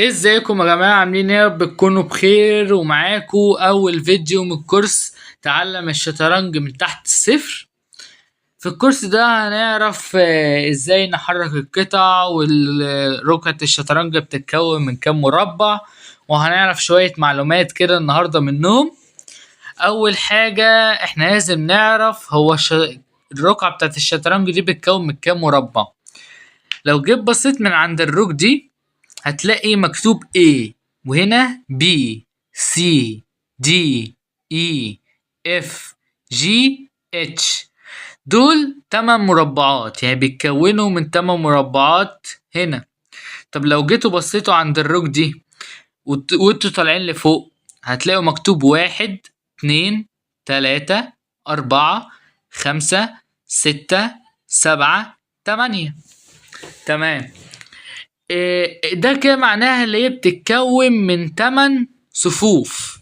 ازيكم يا جماعة؟ عاملين ايه؟ يا رب تكونوا بخير. ومعاكم اول فيديو من كورس تعلم الشطرنج من تحت الصفر. في الكورس ده هنعرف ازاي نحرك القطع، ورقعة الشطرنج بتتكون من كام مربع، وهنعرف شوية معلومات كده النهاردة منهم. اول حاجة احنا لازم نعرف هو الرقعة بتاعت الشطرنج دي بتتكون من كام مربع. لو جيت بصيت من عند ال rook دي هتلاقي مكتوب A، وهنا B C D E F G H، دول 8 مربعات، يعني بيتكونوا من 8 مربعات هنا. طب لو جيتوا بصيتوا عند ال rook دي وانتوا طالعين لفوق هتلاقوا مكتوب 1 2 3 4 5 6 7 8. تمام. ده كده معناها اللي هي بتتكون من 8 صفوف،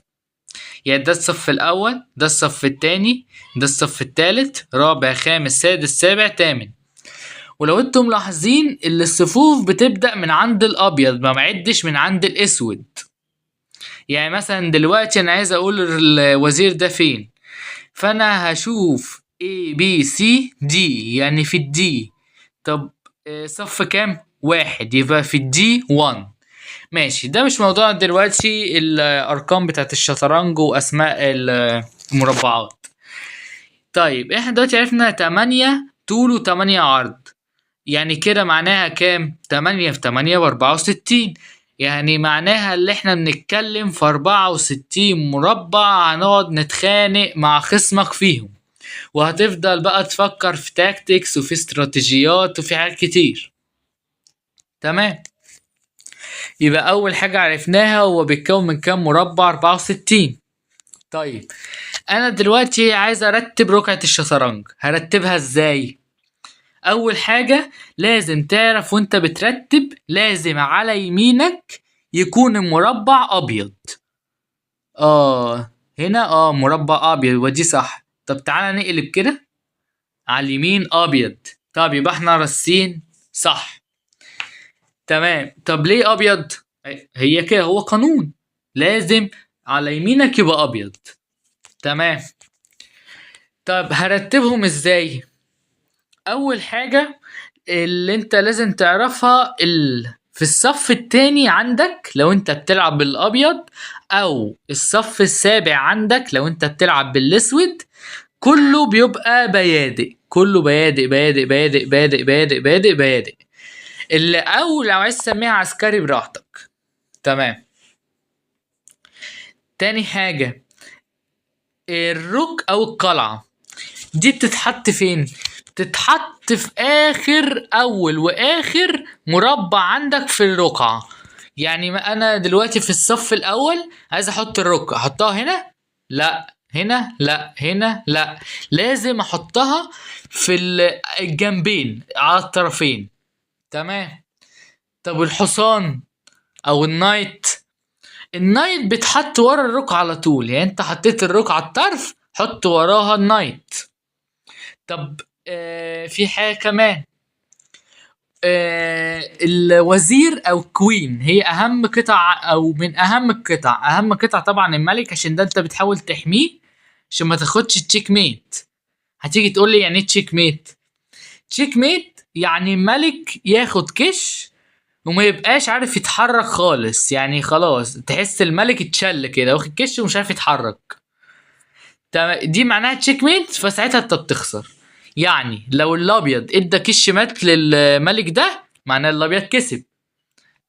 يعني ده الصف الأول، ده الصف التاني، ده الصف التالت، رابع، خامس، سادس، سابع، تامن. ولو انتم ملاحظين اللي الصفوف بتبدأ من عند الأبيض، ما بعدش من عند الأسود. يعني مثلا دلوقتي أنا عايز أقول الوزير ده فين، فأنا هشوف A B C D، يعني في ال D. طب، صف كام؟ 1، يبقى في ال D 1. ماشي، ده مش موضوع دلوقتي الأرقام بتاعت الشطرنج وأسماء المربعات. طيب احنا دلوقتي عرفنا 8 طول وتمانية عرض، يعني كده معناها كام؟ تمانية في تمانية بأربعة وستين، يعني معناها اللي احنا بنتكلم في 64 مربع هنقعد نتخانق مع خصمك فيهم، وهتفضل بقى تفكر في tactics وفي استراتيجيات وفي حاجات كتير. تمام، يبقى أول حاجة عرفناها هو بيتكون من كام مربع؟ 64. طيب أنا دلوقتي عايز أرتب رقعة الشطرنج، هرتبها إزاي؟ أول حاجة لازم تعرف وأنت بترتب لازم على يمينك يكون المربع أبيض. هنا مربع أبيض، ودي صح. طب تعالى نقلب كده على اليمين أبيض، طب يبقى احنا رصين صح. تمام. طب ليه أبيض؟ هي كده، هو قانون، لازم على يمينك يبقى أبيض. تمام. طب هرتبهم إزاي؟ أول حاجة اللي أنت لازم تعرفها في الصف التاني عندك لو أنت بتلعب بالأبيض، أو الصف السابع عندك لو أنت بتلعب بالأسود، كله بيبقى بيادق، كله بيادق بيادق بيادق بيادق بيادق بيادق بيادق، اللي أو لو عايز تسميها عسكري براحتك. تمام. تاني حاجة ال rook أو القلعة دي بتتحط فين؟ بتتحط في آخر أول وآخر مربع عندك في الرقعة. يعني ما أنا دلوقتي في الصف الأول عايز أحط ال rook، أحطها هنا؟ لا، هنا لا، هنا لا، لازم أحطها في الجنبين على الطرفين. تمام. طب الحصان أو ال knight، ال knight بيتحط ورا ال rook على طول، يعني انت حطيت ال rook على الطرف حط وراها ال knight. طب في حاجة كمان، الوزير او queen هي اهم قطع او من اهم القطع. اهم قطع طبعا الملك، عشان ده انت بتحاول تحميه عشان ما تاخدش checkmate. هتيجي تقول لي يعني ايه checkmate؟ checkmate يعني ملك ياخد كش وما يبقاش عارف يتحرك خالص، يعني خلاص تحس الملك اتشل كده واخد كش ومش عارف يتحرك. تمام، دي معناها checkmate، فساعتها انت بتخسر. يعني لو الابيض ادى كش مات للملك ده معناه الابيض كسب.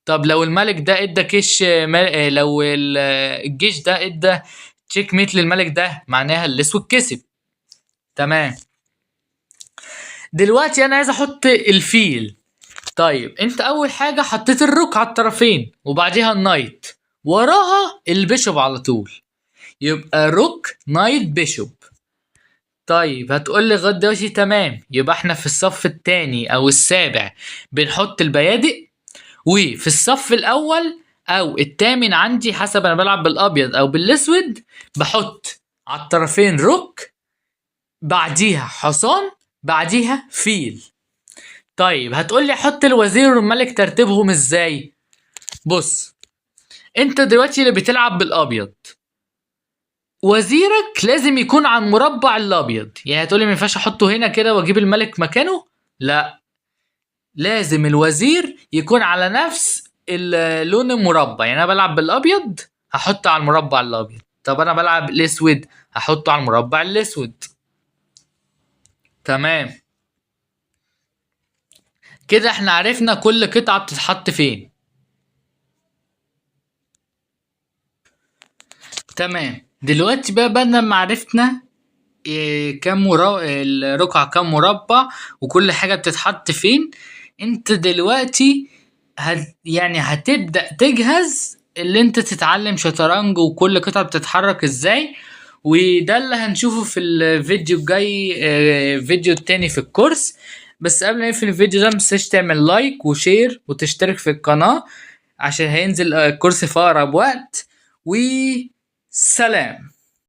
طب لو الملك ده ادى كش ما... لو الجيش ده ادى checkmate للملك ده معناها الاسود كسب. تمام. دلوقتي انا عايز احط الفيل. طيب انت اول حاجة حطيت ال rook على الطرفين وبعديها ال knight، وراها ال bishop على طول، يبقى rook knight bishop. طيب هتقول لي لغايه دلوقتي تمام، يبقى احنا في الصف التاني او السابع بنحط البيادق، وفي الصف الاول او التامن عندي حسب انا بلعب بالابيض او بالاسود بحط على الطرفين rook، بعديها حصان، بعديها فيل. طيب هتقول لي احط الوزير والملك ترتيبهم ازاي؟ بص انت دلوقتي اللي بتلعب بالابيض، وزيرك لازم يكون على المربع الابيض. يعني هتقولي ما ينفعش احطه هنا كده واجيب الملك مكانه؟ لا، لازم الوزير يكون على نفس اللون المربع. يعني انا بلعب بالابيض هحطه على المربع الابيض، طب انا بلعب الاسود هحطه على المربع الاسود. تمام كده احنا عرفنا كل قطعة بتتحط فين. تمام، دلوقتي بقى بعد ما عرفنا إيه كام الرقعة كام مربع وكل حاجة بتتحط فين، انت دلوقتي يعني هتبدأ تجهز اللي انت تتعلم شطرنج وكل قطعة بتتحرك ازاي، وده اللي هنشوفه في الفيديو الجاي، فيديو التاني في الكورس. بس قبل ما نقفل الفيديو ده متنساش تعمل like و share وتشترك في القناة عشان هينزل الكورس في اقرب وقت. وسلام.